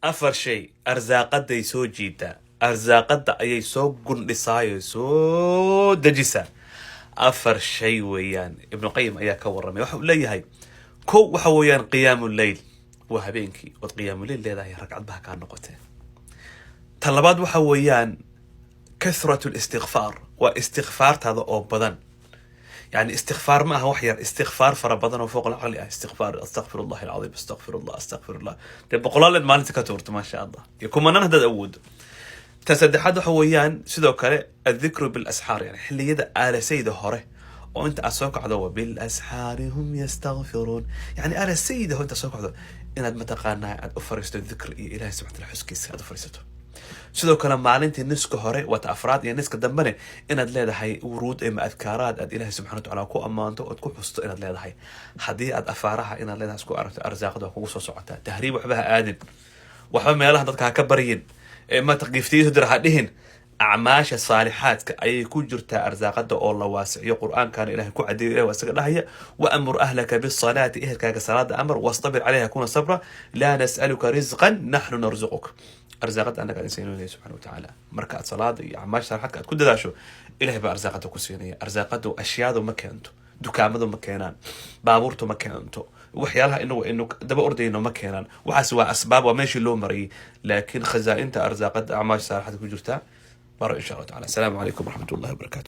Afar shay arsaaqaday soo jiidaa, arsaaqada ayay soo gundhisaayo, soo dejisaa. Afar shay weeyaan. Ibnu Qayim ayaa ka warramay. Waxa uu leeyahay, kow waxa weeyaan qiyaamu leyl, waa habeenkii ood qiyaamu leyl leedahay, ragcad baha kaa noqotee. Ta labaad waxa weeyaan kathratu listikfaar, waa istikfaartaada oo badan. Yani istikfaar ma aha wax yar, istikfaar fara badan oo fooq alcaqli ah. Istikfaar, astaqfir Allah alcadiim, astaqfir Allah, astaqfir Allah, dee boqolaaleed maalinta ka tuurto, maasha Allah, iyo kumanaan haddaad awoodo. Ta saddexaad waxa weeyaan sidoo kale addikru bilasxaar, yani xilliyada aalasayda hore oo inta aad soo kacdo, wabilasxaari hum yastakfiruun, yani aalasayda hore inta soo kacdo inaad mataqaanaa aad u fariisto dikri iyo Ilahay subxana taala xuskiisa aad u fariisato. Sidoo kale maalintii niska hore, waata afraad, iyo niska dambene inaad leedahay wuruud ama adkaaraad aad Ilahay subxana watacaala ku ammaanto ood ku xusto inaad leedahay. Haddii aad afaaraha inaad leedahay isku aragto, arsaaqada waa kugu soo socotaa. Tahriib waxba ha aadin, waxba meelaha dadka ha ka baryin, ma giftiyadu dir ha dhihin. Acmaasha saalixaadka ayay ku jirtaa arsaaqada oo la waasiciyo. Qur-aankana Ilahay ku cadeeyo. Ilahi waa isaga dhahaya: wamur ahlaka bisalaati, ehelkaaga salaada amar, wastabir calayha, kuna sabra, laa nas'aluka rizqan, naxnu narzuquk. Arsaaqada annaga idin siinaya subxana watacaala. Marka aad salaada iyo acmaasha saalixaadka aad ku dadaasho, Ilahay baa arsaaqada ku siinaya. Arsaaqadu ashyaadu ma keento, dukaamadu ma keenaan, baabuurtu ma keento, waxyaalaha inagu aynu daba ordayno ma keenaan. Waxaas waa asbaab, waa meeshii loo marayay, laakiin khazaa-inta arsaaqada acmaasha saalixaadka ku jirtaa. Baro insha Allah tacala. Asalaamu calaykum waraxmat ullahi wabarakatu.